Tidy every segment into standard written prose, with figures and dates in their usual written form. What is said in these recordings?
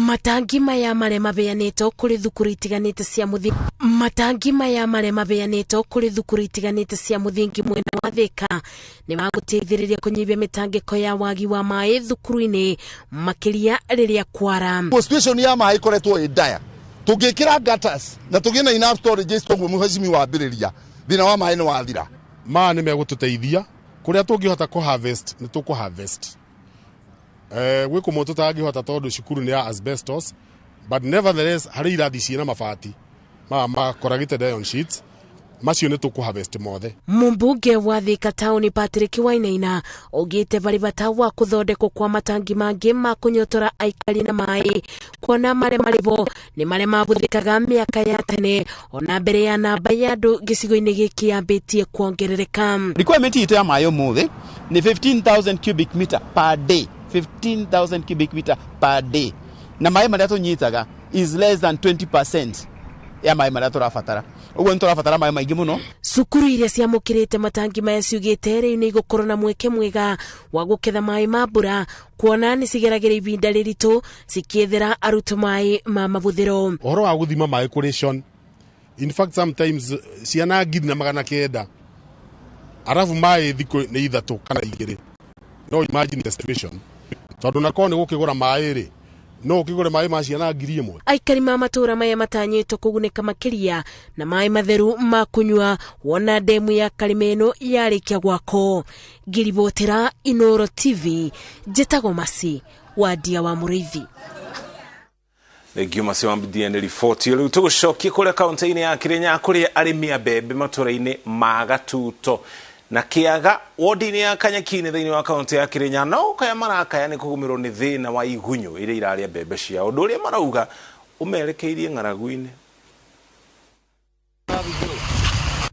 Matangi maya marĩa mabeanĩtwo kũrĩ thukuru itiganĩte cia mũthingi. Matangi maya marĩa mabeanĩtwo kũrĩ thukuru itiganĩte cia mũthingi mwena wa Thika nĩ magũteithĩrĩria kũnyihia mĩtangĩko ya wagi wa maĩ thukuru-inĩ makĩria rĩrĩa kwara. Situation ya maĩ ĩkoretwo ĩ ndaya. Tũngĩkĩra gutters na tũgĩe na enough storages toguo mheshimiwa wambĩrĩria thĩna wa maĩ nĩ wathira. Maya nĩ megũtũteithia kũrĩa tũngĩhota kũ harvest nĩ tũkũ harvest. Gwĩ kũmwe tũtangĩhota tondũ cukuru nĩ ya asbestos, but nevertheless harĩ irathi ciĩna mabati maya ma corrugated iron sheets, macio nĩ tũkũ harvest mothe. Mũmbunge wa Thika taũni Patrick Wainaina augĩte varĩ bata wa kũthondekwo kwa matangi mangĩ ma kũnyotora aikari na maĩ, kuona marĩa marĩ bo nĩ marĩa mabũthĩkaga mĩaka ya tene ona mbere ya namba ya andũ gĩcigo-inĩ gĩkĩ yambĩtie kuongerereka. Requirement itũ ya maĩ ũmũthĩ nĩ 15,000 cubic meter per day. 15,000 cubic meter per day. Na maĩ marĩa tũnyitaga is less than 20% ya maĩ marĩa tũrabatara. Ũguo nĩ tũrabatara maĩ maingĩ mũno. Cukuru iria ciamũkĩrĩte matangi maya ciugĩte rĩu nĩ igũkorwo na mweke mwega wa gũketha maĩ ma mbura, kuona nĩ cigeragĩra ihinda rĩritũ cikĩethera arutwo maĩ ma mabũthĩro. Ũhoro wa gũthima maĩ kũrĩtion, in fact sometimes ciana 1,900 arabu maĩ thikũ nĩ 3 kana 2. No imagine the situation. Tondũ nakorwo nĩ gũkĩgũra maĩ rĩ, no ũkĩgũre maĩ ma ciana 1,000. Aikari ma matũũra maya matanyĩtwo kũgunĩka makĩria na maĩ matheru ma kũnyua wona ndemu ya Karimeno yarĩkia gwakwo. Ngĩribotera Inooro TV, njĩtagwo Masi Wandia wa Mũrĩithi. Thengiũ Masi wa Wandia nĩ riboti. Rĩu tũgũcokie kũrĩa kaũntĩ-inĩ ya Kĩrĩnyaga kũrĩa arĩmi a mbembe matũũra-inĩ ma Gatuto na Kĩaga wodi-inĩ ya Kanyakini thĩinĩ wa kaũntĩ ya Kĩrĩnyaga no kaya marakaya nĩ kũgũmĩrwo nĩ thĩna wa igunyũ iria irarĩa mbembe ciao, ũndũ ũrĩa marauga ũmerekeirie ng'aragu-inĩ.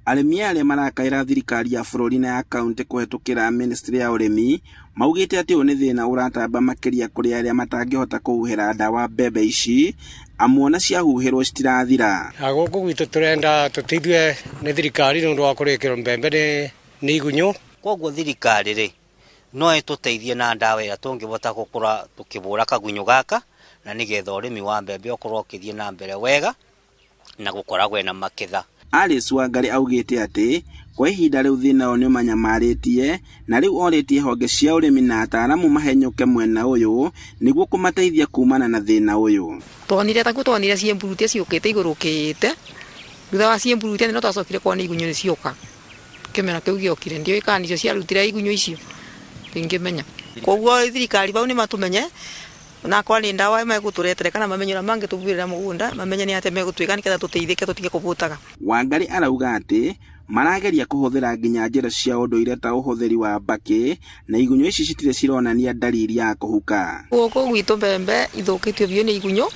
Arĩmi arĩa marakaĩra thirikari ya bũrũri na ya kaũntĩ kũhetũkĩra ministry ya ũrĩmi maugĩte atĩ ũyũ nĩ thĩna ũratamba makĩria kũrĩ arĩa matangĩhota kũhuhĩra ndawa mbembe ici, amu ona ciahuhĩrwo citirathira. Gũkũ gwitũ tũrenda tũteithue nĩ thirikari nĩ ũndũ wa kũrĩkĩrwo mbembe nĩ igunyũ. Koguo thirikari rĩ no ĩtũteithie na ndawa ĩrĩa tũngĩhota gũkũra tũkĩbũra kagunyũ gaka, na nĩgetha ũrĩmi wa mbembe ũkorwo ũkĩthiĩ na mbere wega na gũkoragwo na maketha. Alice Wangari augĩte atĩ kwa ihinda rĩu thĩna ũyũ nĩũmanyamarĩtie na rĩu orĩtie honge cia ũrĩmi na ataaramu mahenyũke mwena ũyũ nĩguo kũmateithia kumana na thĩna ũyũ. Tuonire taguo tuonire ciĩmburutie ciũkĩte igũrũkĩte, thutha wa ciĩmburutie no twacokire kuona igunyũ nĩcioka. Kĩmera kĩu gĩokire ndiũĩ kana nĩcio ciarutire igunyũ icio, ndingĩmenya. Koguo thirikari bau nĩmatũmenye na kwa nĩ ndawa megũtũretere kana mamenye ũrĩa mangĩtũbuĩrĩra mũgũnda, mamenye nĩ atĩa megũtwĩka nĩgetha tũteithĩke tũtige kũbũtaga. Wangari arauga atĩ marageria kũhũthĩra nginya njĩra cia ũndũire ta ũhũthĩri wa mbakĩ na igunyũ ici citirĩ cironania dalili ya kũhuka. Gũkũ gwitũ mbembe ithũkĩtio biũ nĩ igunyũ,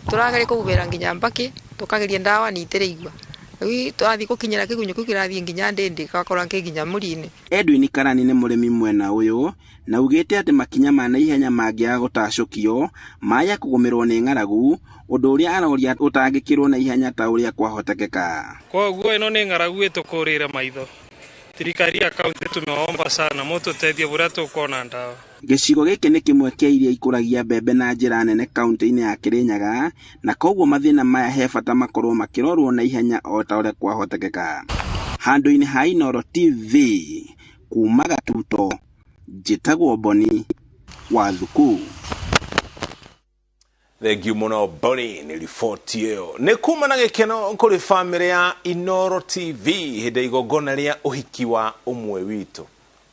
tũrageria kũhuhĩra nginya mbakĩ, tũkageria ndawa na itirĩigua. Rĩu twathiĩ gũkinyĩra kĩgunyũ kĩu kĩrathiĩ nginya ndĩndĩ, gĩgakorwo kĩ nginya mũri-inĩ. Edwin Karani nĩ mũrĩmi mwena ũyũ na augĩte atĩ makinya ma naihenya mangĩaga gũtacũkio maya kũgũmĩrwo nĩ ng'aragu, ũndũ ũrĩa aroria ũtangĩkĩrwo na ihenya ta ũrĩa kwahotekeka. Koguo ĩno nĩ ng'aragu ĩtũkũrĩre maitho. Thirikari ya kaunti tumeomba sana mũtũteithie bũrĩa tũkuona ndawa. Gĩcigo gĩkĩ nĩ kĩmwe kĩa iria ikũragia mbembe na njĩra nene kaunti-inĩ ya Kĩrĩnyaga, na koguo mathĩna maya he bata makorwo makĩrorwo na ihenya o ta ũrĩa kwahotekeka. Handũ-inĩ ha Inooro TV kuma Gatuto, njĩtagwo Boni wa Thuku. Thengiũ mũno Boni nĩ riboti ĩyo. Nĩ kuma na gĩkeno kũrĩ bamĩrĩ ya Inooro TV hĩndĩ ya igongona rĩa ũhiki wa ũmwe witũ.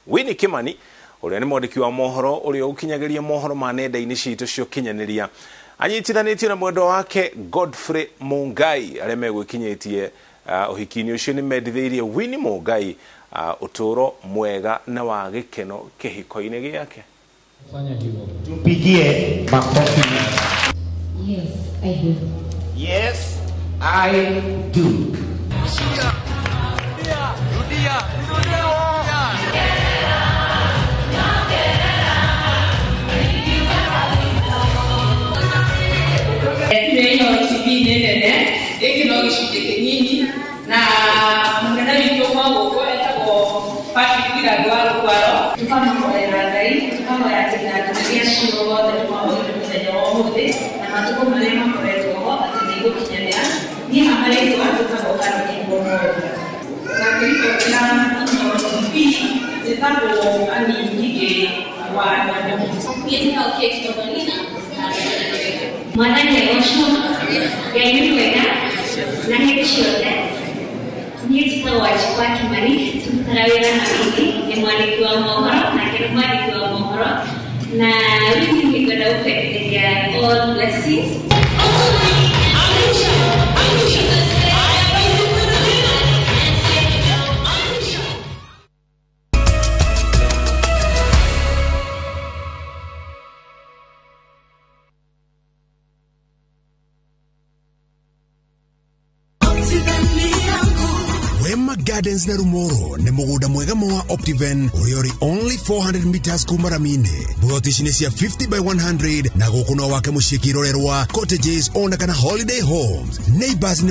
Winnie Kimani ũrĩa nĩ mwandĩki wa mohoro ũrĩa ũkinyagĩria mohoro ma nenda-inĩ citũ cia ũkinyanĩria anyitithanĩtio na mwendwa wake Godfrey Mungai arĩa megwĩkinyĩtie ũhiki-inĩ ũcio nĩ mendithĩirie Winnie Mungai ũtũũro mwega na wa gĩkeno kĩhiko-inĩ gĩake. Tupigie makofi. Yes, I do. Yes, I do. Rudia, rudia, rudia. Inooro TV nĩ nene, gĩkĩ no gĩcunjĩ kĩnini na mũnene witũ wa gũkũ etagwo Patrick Irandũ wa Rũkwaro. Tũkamahoera Ngai, tũkahoya atĩ irathimo iria ciothe tũmahoire mũthenya wa ũmũthĩ na matukũ marĩa makoretwo ho atĩ nĩ igũkinyanĩra. Niĩ haha rĩtwa njĩtagwo Caroline Mũmotha. Na ngĩribotera Inooro TV, njĩtagwo Annie Ngigĩ wa Nyamugi. Niĩ njĩtagwo Kate Tobolina. Mwathani agocwo, Ngai nĩ mwega na hĩndĩ ciothe. Niĩ njĩtagwo Wanjikũ wa Kimani, tũrutaga wĩra na Winnie, nĩ mwandĩki wa mohoro, nake nĩ mwandĩki wa mohoro, na Winnie nĩngwenda gũkwenderia all blessings. Wema Gardens na Rumoro nĩ mũgũnda mwega mũno wa Optiven ũrĩa ũrĩ only 400 meters kuma rami-inĩ. Buroti ici nĩ cia 50 by 100 na gũkũ no wake mũciĩ kĩrorerwa, cottages ona kana holiday homes. Neighbors nĩ